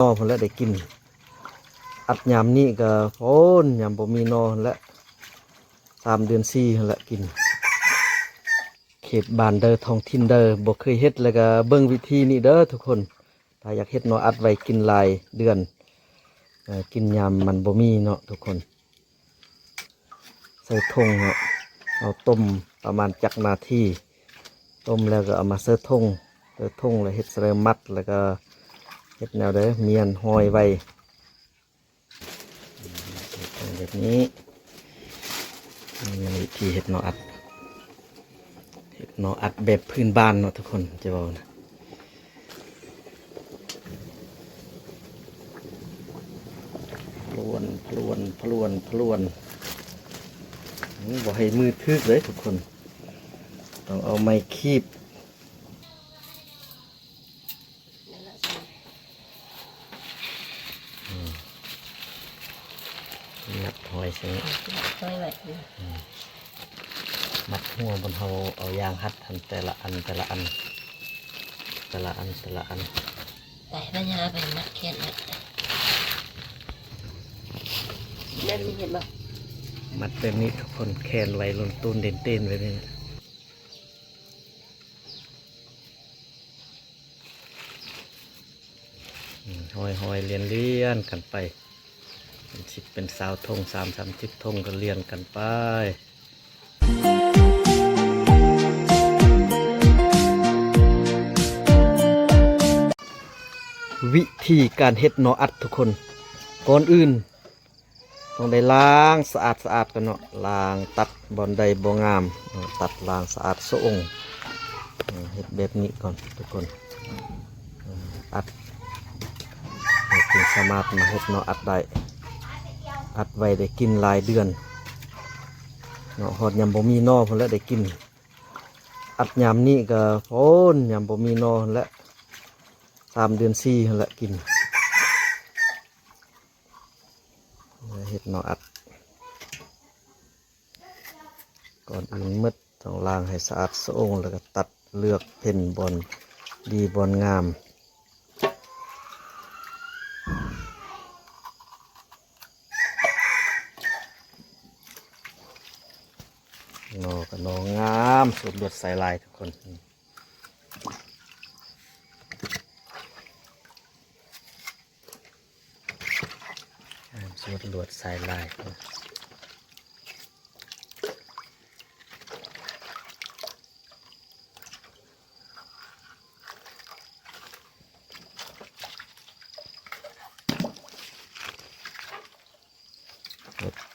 ນອພຸ້ນແຫຼະໄດ້ກິນ. ອັດຍາມນີ້ກໍໂພນ ຍາມບໍ່ມີໜໍ່ຫັ້ນແຫຼະ ສາມເດືອນສີ່ຫັ້ນແຫຼະກິນ. ເຂດບ້ານເດີ ທ້ອງຖິ່ນເດີ ບໍ່ເຄີຍເຮັດ ແລ້ວກໍເບິ່ງວິທີນີ້ເດີທຸກຄົນ. ຖ້າຢາກເຮັດໜໍ່ອັດໄວ້ກິນຫຼາຍເດືອນ ເອີ ກິນຍາມມັນບໍ່ມີເນາະທຸກຄົນ. ໃສ່ຖົງເນາະ ເອົາຕົ້ມປະມານຈັກນາທີ ຕົ້ມແລ້ວກໍເອົາມາໃສ່ຖົງ ໃສ່ຖົງແລ້ວເຮັດສະໄລມັດ ແລ້ວກໍເຮັດແນວໃດ ມ້ຽນຫ້ອຍໄວ້ ແບບນີ້. ນີ້ແມ່ນວິທີເຮັດໜໍ່ອັດ ເຮັດໜໍ່ອັດແບບພື້ນບ້ານເນາະທຸກຄົນ ຈະເວົ້ານະ. ພລວນ ພລວນ ພລວນ ພລວນ ອືມ ບໍ່ໃຫ້ມືຖືກເລີຍທຸກຄົນ ຕ້ອງເອົາໄມ້ຄີບ. ອືມ ມັດຫ້ອຍໃສ່ນີ້ ມັດຫ້ອຍໄວ້ ອືມ ມັດຫົວ ບ່ອນເຮົາເອົາຢາງຮັດຫັ້ນ ແຕ່ລະອັນ ແຕ່ລະອັນ ແຕ່ລະອັນ ແຕ່ລະອັນ. ໄປ ໄປ ຢ່າໄປມັດແຂນໄວ້ ແບບນີ້ເຫັນບໍ່? ມັດແບບນີ້ທຸກຄົນ ແຂນໄວ້ ລົງໂຕນເດັ່ນໆ ແບບນີ້. ອືມ ຫ້ອຍໆ ລຽນໆ ກັນໄປ ເປັນສິບເປັນຊາວຖົງ ສາມສິບຖົງ ກໍລຽນກັນໄປ. ວິທີການເຮັດໜໍ່ອັດທຸກຄົນ ກ່ອນອື່ນ ຕ້ອງໄດ້ລ້າງສະອາດໆ ກ່ອນເນາະ ລ້າງຕັດບ່ອນໃດບໍ່ງາມ ຕັດລ້າງສະອາດສະອົງ ເຮັດແບບນີ້ກ່ອນທຸກຄົນ ອັດຈຶ່ງສາມາດມາເຮັດໜໍ່ອັດໄດ້ ອັດໄວ້ໄດ້ກິນຫຼາຍເດືອນເນາະ ຮອດຍາມບໍ່ມີໜໍ່ພຸ້ນແຫຼະໄດ້ກິນ. ອັດຍາມນີ້ກໍໂພນ ຍາມບໍ່ມີໜໍ່ຫັ້ນແຫຼະ ສາມເດືອນສີ່ຫັ້ນແຫຼະກິນ. ເຮັດໜໍ່ອັດ ກ່ອນອື່ນໝົດຕ້ອງລ້າງໃຫ້ສະອາດສະອົງ ແລ້ວກໍຕັດເລືອກເພັນບ່ອນດີບ່ອນງາມ. ໜໍ່ກໍໜໍ່ງາມ ສູດລວດສາຍລາຍທຸກຄົນ. ອ່າ ສວດລວດສາຍລາຍ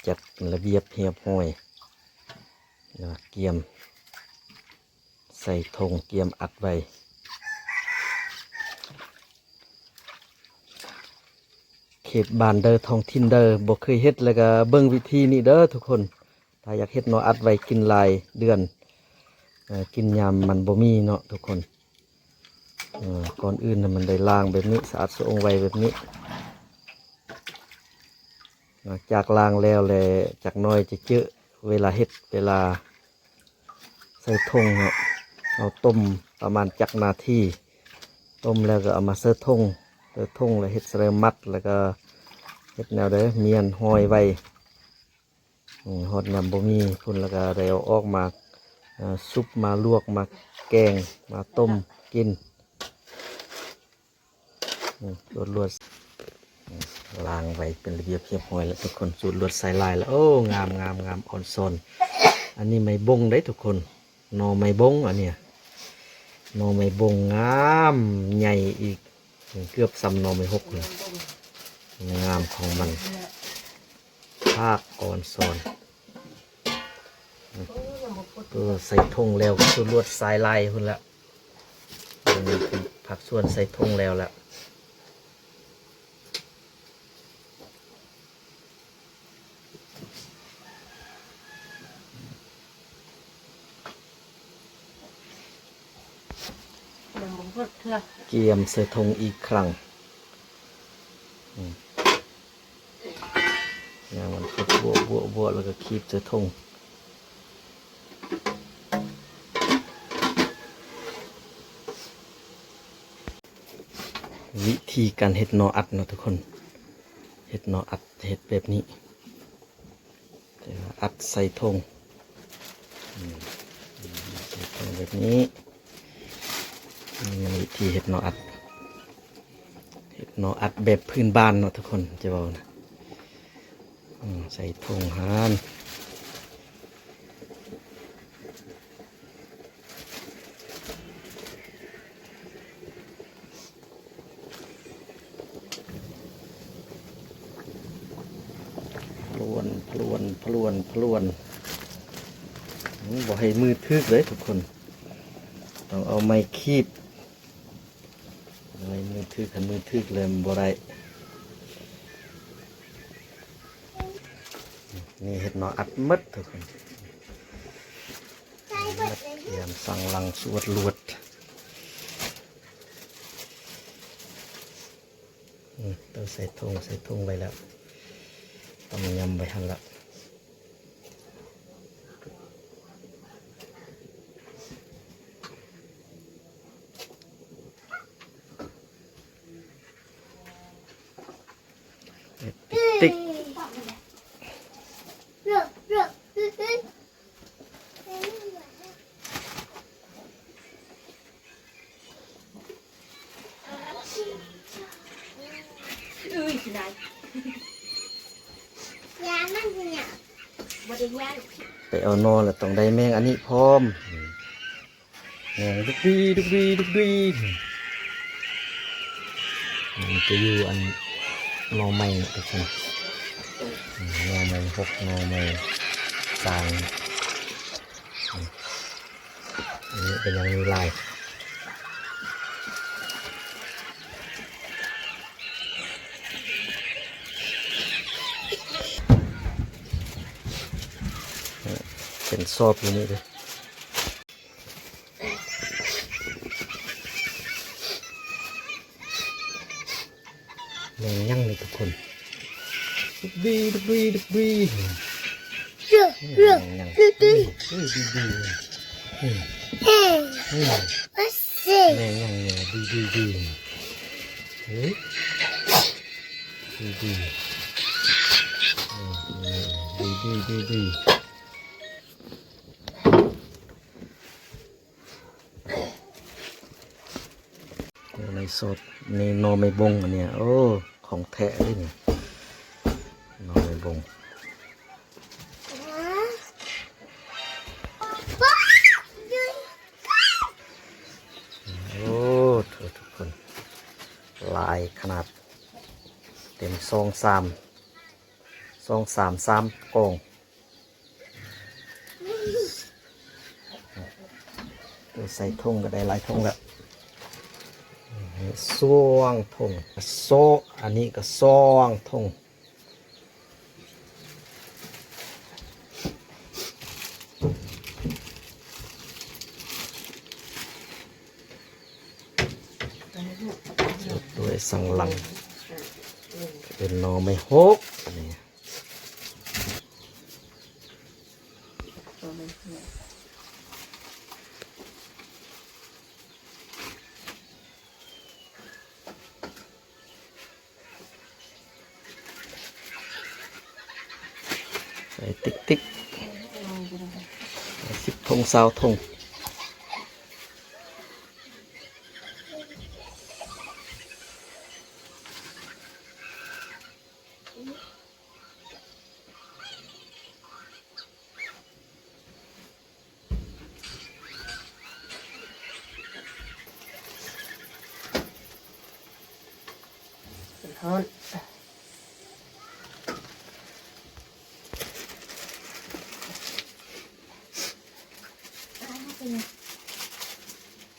ຈັດລະບຽບຮຽບຮ້ອຍ ແລ້ວກຽມ ໃສ່ຖົງກຽມອັດໄວ້. ເຂດບ້ານເດີ ທ້ອງຖິ່ນເດີ ບໍ່ເຄີຍເຮັດ ແລ້ວກໍເບິ່ງວິທີນີ້ເດີທຸກຄົນ. ຖ້າຢາກເຮັດໜໍ່ອັດໄວ້ກິນຫຼາຍເດືອນ ເອີ ກິນຍາມມັນບໍ່ມີເນາະທຸກຄົນ. ເອີ ກ່ອນອື່ນໃຫ້ມັນໄດ້ລ້າງແບບນີ້ ສະອາດສະອົງໄວ້ແບບນີ້. ຫຼັງຈາກລ້າງແລ້ວແຫຼະ ຈັກໜ້ອຍຈະເຈີເວລາເຮັດ ເວລາ ໃສ່ຖົງເນາະ ເອົາຕົ້ມປະມານຈັກນາທີ ຕົ້ມແລ້ວກໍເອົາມາໃສ່ຖົງ ໃສ່ຖົງແລ້ວເຮັດສະໄລມັດ ແລ້ວກໍເຮັດແນວໃດ ມ້ຽນຫ້ອຍໄວ້ ຮອດຍາມບໍ່ມີພຸ້ນ ແລ້ວກໍໄດ້ເອົາອອກມາ ເອີ ຊຸບ ມາລວກ ມາແກງ ມາຕົ້ມກິນ. ອືມ ລວດໆ ອືມ ລ້າງໄວ້ເປັນລະບຽບຮຽບຮ້ອຍແລ້ວທຸກຄົນ ສູດລວດສາຍລາຍແລ້ວ. ໂອ້ ງາມໆໆ ອອນຊອນ. ອັນນີ້ໄມ້ບົງເດ້ທຸກຄົນ ໜໍ່ໄມ້ບົງ ອັນເນີ້ຍ ໜໍ່ໄມ້ບົງງາມໃຫຍ່ອີກ ເກືອບສ່ຳໜໍ່ໄມ້ຫົກເລີຍ ງາມຂອງມັນ. ພາກອອນຊອນ ເອີ ໃສ່ຖົງແລ້ວກໍຄືລວດສາຍລາຍພຸ້ນລະ ພາກສ່ວນໃສ່ຖົງແລ້ວລະ. ກຽມໃສ່ຖົງອີກຄັ້ງ ອືມ ຍ່າງມັນບວກໆໆ ແລ້ວກໍຄີບໃສ່ຖົງ. ວິ ທີການເຮັດໜໍ່ອັດເນາະທຸກຄົນ. ເຮັດໜໍ່ອັດ ເຮັດແບບນີ້ ແຕ່ວ່າອັດໃສ່ຖົງ ອືມ ໃສ່ຖົງແບບນີ້. ນີ້ແມ່ນວິທີເຮັດໜໍ່ອັດ ເຮັດໜໍ່ອັດແບບພື້ນບ້ານເນາະທຸກຄົນ ຈະເວົ້ານະ. ອືມ ໃສ່ຖົງຫັ້ນ ພລວນ ພລວນ ພລວນ ພລວນ. ອືມ ບໍ່ໃຫ້ມືຖືກເດ້ທຸກຄົນ ຕ້ອງເອົາໄມ້ຄີບ. ໃນມືຖືກ ຄັນມືຖືກແລ້ວມັນບໍ່ໄດ້. ນີ້ເຮັດໜໍ່ອັດໝົດທຸກຄົນ ຕຽມສັງຫຼັງສວດລວດ. ອືມ ຕ້ອງໃສ່ຖົງ ໃສ່ຖົງໄວ້ແລ້ວ ຕ້ອງຍຳໄວ້ຫັ້ນລະ. ຕິກໆ ໄປເອົາໜໍ່ແລ້ວຕ້ອງໄດ້ແມງອັນນີ້ພ້ອມ ແມງດຸກດີ ດຸກດີ ດຸກດີ. ມັນຈະຢູ່ອັນໜໍ່ໄມ້ເນາະທຸກຄົນ ໜໍ່ໄມ້ຫົກ ໜໍ່ໄມ້ສາງ. ອັນນີ້ກໍຍັງມີຫຼາຍ ເປັນຊອບຢູ່ນີ້ເດ້. ແມງຫຍັງນີ້ທຸກຄົນ ດຸກດີ ດຸກດີ ດຸກດີ. ແມງຫຍັງ ດຸກດີ ດຸກດີ ດຸກດີ. ອືມ ອືມ ແມງຫຍັງນີ້ ດຸກດີ ດຸກດີ ດຸກດີ ດຸກດີ ດຸກດີ. ໃນສອບ ໃນໜໍ່ໄມ້ບົງອັນເນີ້ຍ ໂອ້ ຂອງແທ້ເດ້ນີ້ ໜໍ່ໄມ້ບົງ. ໂອ້ ທຸກຄົນ ຫຼາຍຂະໜາດ ເຕັມສອງສາມ ສອງສາມ ສາມກອງ. ໃສ່ຖົງກໍໄດ້ຫຼາຍຖົງແລ້ວ ສອງຖົງ ໂຊະ ອັນນີ້ກໍສອງຖົງ. ດ້ວຍສັງຫຼັງ ເປັນໜໍ່ໄມ້ຫົກ ອັນນີ້. ໃສ່ຕິກໆ ສິບຖົງ ຊາວຖົງ. ຮ້ອນ.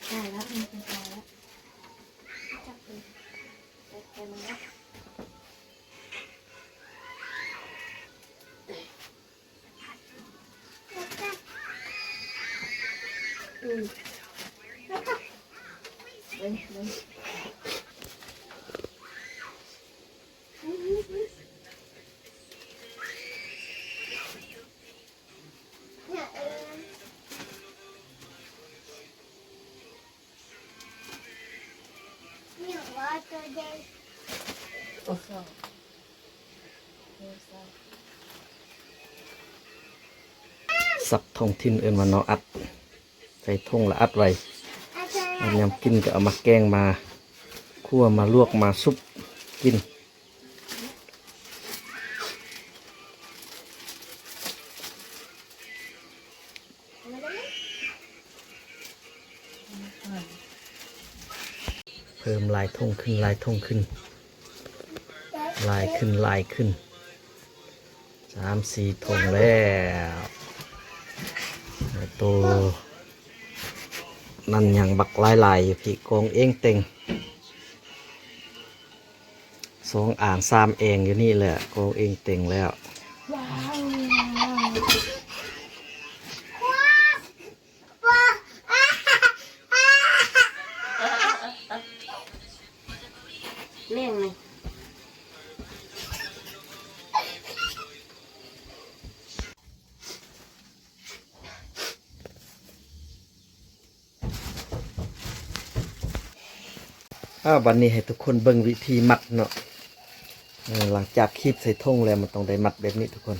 ຕາຍແລ້ວ ມັນເປັນຕາຍແລ້ວ ຈັບເລີຍ ແກະ ແກະມັນແລ້ວ. ອືມ ເບິ່ງ ເບິ່ງ. ນີ້ວ່າຕົວ ສັບທ້ອງຖິ່ນເອີ້ນວ່າໜໍ່ອັດ ໃສ່ຖົງລະອັດໄວ້ ຍາມກິນກໍເອົາມາແກງ ມາຂົ້ວ ມາລວກ ມາຊຸບກິນ. ເພີ່ມຫຼາຍຖົງຂຶ້ນ ຫຼາຍຖົງຂຶ້ນ ຫຼາຍຂຶ້ນ ຫຼາຍຂຶ້ນ ສາມສີ່ຖົງແລ້ວ. ໂຕນັ້ນຍັງບັກຫຼາຍໆຢູ່ພີ້ ກອງເອງເຕັງ. ສອງອ່າງສາມແອງຢູ່ນີ້ແຫຼະ ກອງເອງເຕັງແລ້ວ. ແມ່ງນີ້. ອ້າວ ບັດນີ້ໃຫ້ທຸກຄົນເບິ່ງວິທີມັດເນາະ. ເອີ ຫຼັງຈາກຄີບໃສ່ຖົງແລ້ວ ມັນຕ້ອງໄດ້ມັດແບບນີ້ທຸກຄົນ.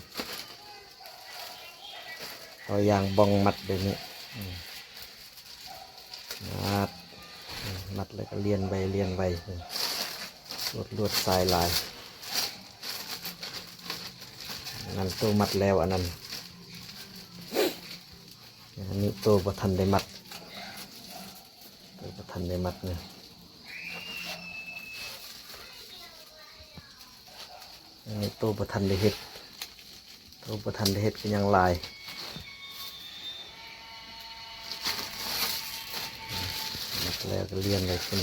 ເອົາຢາງບ່ອງມັດແບບນີ້. ອືມ ມັດ ອືມ ມັດແລ້ວກໍລຽນໄວ້ ລຽນໄວ້ ອືມ ລວດ ລວດສາຍລາຍ. ອັນນັ້ນໂຕມັດແລ້ວ ອັນນັ້ນ. ອັນນີ້ໂຕບໍ່ທັນໄດ້ມັດ ໂຕບໍ່ທັນໄດ້ມັດນະ. ອັນນີ້ໂຕບໍ່ທັນໄດ້ເຮັດ ໂຕບໍ່ທັນໄດ້ເຮັດກໍຍັງຫຼາຍ. ມັດແລ້ວກໍລຽນໄວ້ພຸ້ນ.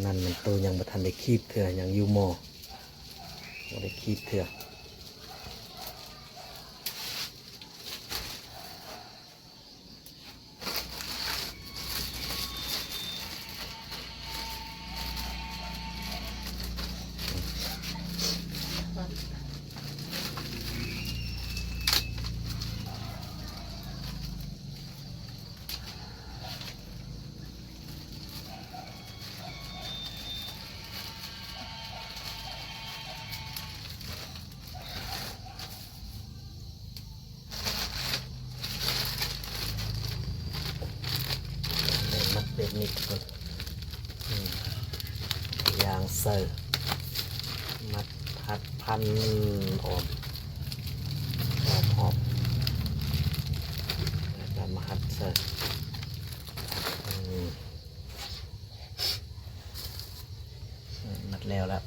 ນັ້ນມັນໂຕຍັງບໍ່ທັນໄດ້ຄີບເທື່ອ ຍັງຢູ່ໝໍ້ ບໍ່ໄດ້ຄີບເທື່ອ. ມັດແບບນີ້ ອືມ ຢ່າງໃສ່ ມັດຮັດພັນອ້ອມ ຮອບໆ ແລ້ວກໍມາຮັດໃສ່ ອືມ. ມັດແລ້ວລະ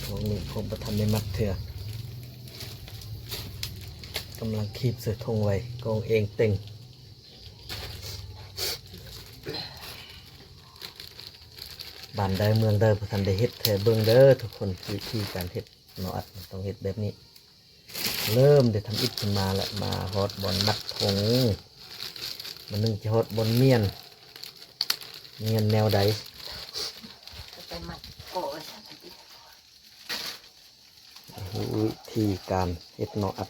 ພວກນີ້ພວກບໍ່ທັນໄດ້ມັດເທື່ອ ກຳລັງຄີບໃສ່ຖົງໄວ້ ກອງເອງເຕັງ. ບ້ານໃດເມືອງໃດບໍ່ທັນໄດ້ເຮັດເທື່ອ ເບິ່ງເດີທຸກຄົນ ວິທີການເຮັດໜໍ່ອັດ ຕ້ອງເຮັດແບບນີ້. ເລີ່ມໄດ້ທຳອິດຂຶ້ນມາແລ້ວ ມາຮອດບ່ອນມັດຖົງ ມາໜຶ່ງຈະຮອດບ່ອນມ້ຽນ ມ້ຽນແນວໃດ ໄປມັດກໍ ຮູ້ວິທີການເຮັດໜໍ່ອັດ.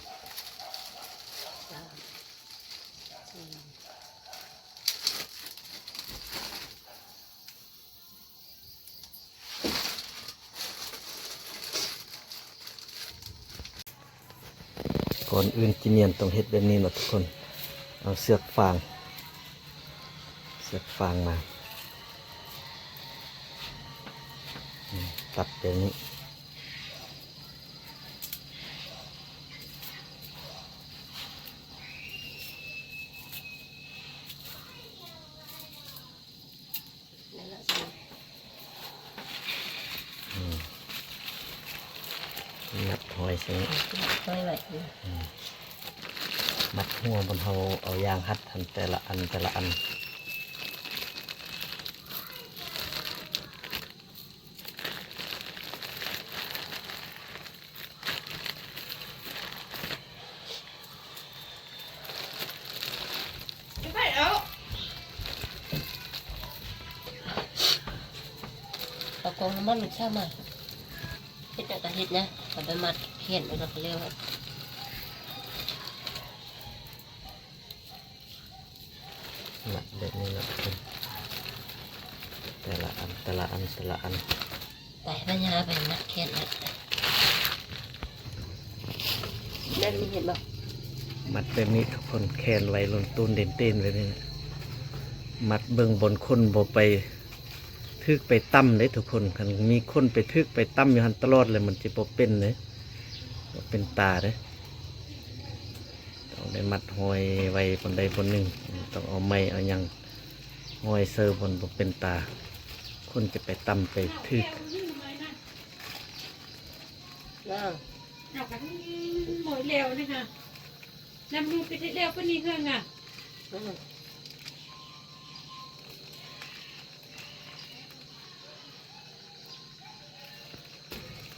ກ່ອນອື່ນຈີນຽນຕ້ອງເຮັດແບບນີ້ເນາະທຸກຄົນ ເອົາເຊືອກຟາງ ເຊືອກຟາງມາ ຕັດແບບນີ້. ອືມ ມັດຫ້ອຍໃສ່ ມັດຫ້ອຍໄວ້ ອືມ ມັດຫົວ ບ່ອນເຮົາເອົາຢາງຮັດຫັ້ນ ແຕ່ລະອັນ ແຕ່ລະອັນ. ເອົາກອງນ້ຳມັນມາຊາມາ ເ ຕາເຮັດນະ ເອົາໄປມັດແຂນໄວ້ແລ້ວກໍແລ້ວ. ມັດແບບນີ້ເນາະ ແຕ່ລະອັນ ແຕ່ລະອັນ ແຕ່ລະອັນ. ໄປ ພະຍາໄປມັດແຂນໄວ້ ແບບນີ້ເຫັນບໍ່? ມັດແບບນີ້ທຸກຄົນ ແຂນໄວ້ໂລນໂຕນເດັ່ນເຕັ້ນແບບນີ້ນະ. ມັດເບິ່ງບ່ອນຄົນບໍ່ໄປ ຖືກໄປຕຳເດ້ທຸກຄົນ. ຄັນມີຄົນໄປຖືກໄປຕຳຢູ່ຫັ້ນຕະຫຼອດແລ້ວ ມັນຊິບໍ່ເປັນເດ້ ບໍ່ເປັນຕາເດ້. ຕ້ອງໄດ້ມັດຫ້ອຍໄວ້ບ່ອນໃດບ່ອນໜຶ່ງ ຕ້ອງເອົາໄມ້ເອົາຫຍັງຫ້ອຍເຊີບ່ອນບໍ່ເປັນຕາ ຄົນຈະໄປຕຳໄປຖືກ. ເອົາກະທັງໝົດແລ້ວນີ້ນະ ນຳໜູໄປເຮັດແລ້ວປານນີ້ເຮືອນນະ.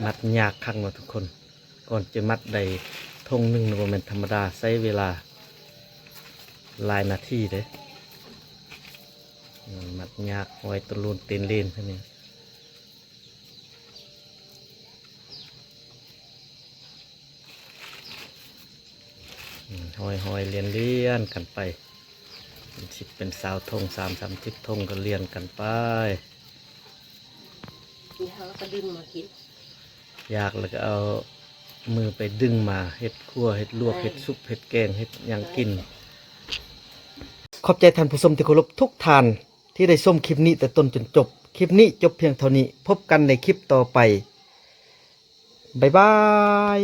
ມັດຍາກຄັກເນາະທຸກຄົນ. ກ່ອນຈະມັດໄດ້ທົ່ງໜຶ່ງນະ ບໍ່ແມ່ນທຳມະດາ ໃຊ້ເວລາຫຼາຍນາທີເດ້. ມັດຍາກ ຫ້ອຍໂຕນໂລນເຕັ້ນເຫຼັ້ນເທົ່ານີ້. ອືມ ຫ້ອຍໆ ລຽນໆ ກັນໄປ ເປັນສິບເປັນຊາວທົ່ງ ສາມສິບທົ່ງ ກໍລຽນກັນໄປ. ນີ້ເຮົາກໍດຶງມາກິນ ຢາກແລ້ວກໍເອົາມືໄປດຶງມາເຮັດຂົ້ວ ເຮັດລວກ ເອີ ເຮັດຊຸບ ເຮັດແກງ ເຮັດຫຍັງກິນ. ເອີ ຂອບໃຈທ່ານຜູ້ຊົມທີ່ເຄົາລົບທຸກທ່ານ ທີ່ໄດ້ຊົມຄລິບນີ້ແຕ່ຕົ້ນຈົນຈົບ. ຄລິບນີ້ຈົບພຽງເທົ່ານີ້. ພົບກັນໃນຄລິບຕໍ່ໄປ. ບາຍບາຍ.